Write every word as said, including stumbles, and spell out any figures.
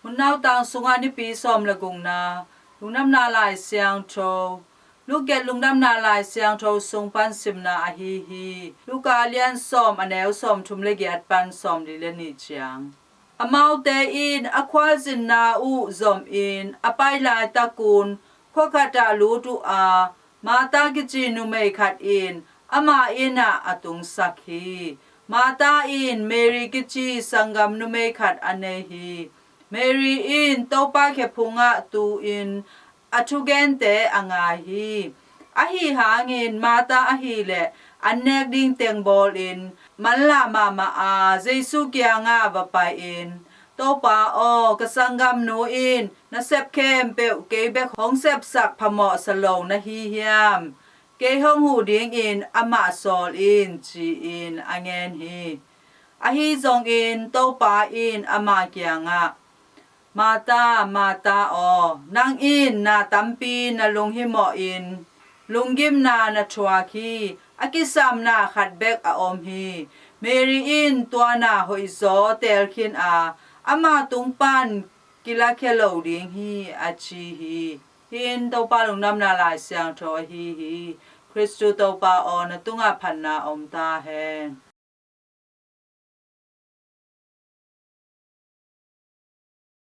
Hun nautang sungah Nipi sawm le gukna, Lungdamna Lai Siangtho, Luke lungdamna Lai Siangtho sung pan simna ahi hi. Luka lian sawm, a neu sawm thum le giat pan sawm li le nih ciang. Amaute in a khualzinna uh zomin a pai laitakun khuakhat ah lut uh a, Martha kici numei khat in ama inn ah a tungsak hi. Martha in Mary kici sanggam numei khat a nei hi. Mary in Topa khe phungah tu-in a thugente a ngai hi. Ahi hangin Martha ahileh an nek ding teng bawlin manlah mahmah a, Jesu kiangah va pai-in, Topa aw, ka sanggamnu in na sep khempeuh kei bek hong sepsak phamawhsa lo na hi hiam? Kei hong huh dingin amah sawl in, ci-in a ngen hi. Ahi zongin Topa in ama kiangah, Martha, Martha aw, nang in na tampi na lunghimawhin lunggimna na thuak hi. A kisapna khat bek a om hi. Mary in tua na hoihzaw teelkhin a, ama tung pan kilakhia lo ding hi, a ci hi. Hih in Topa Lungdamna Lai Siangtho ahi hi. Khristu Topa aw, na tungah phatna om ta hen.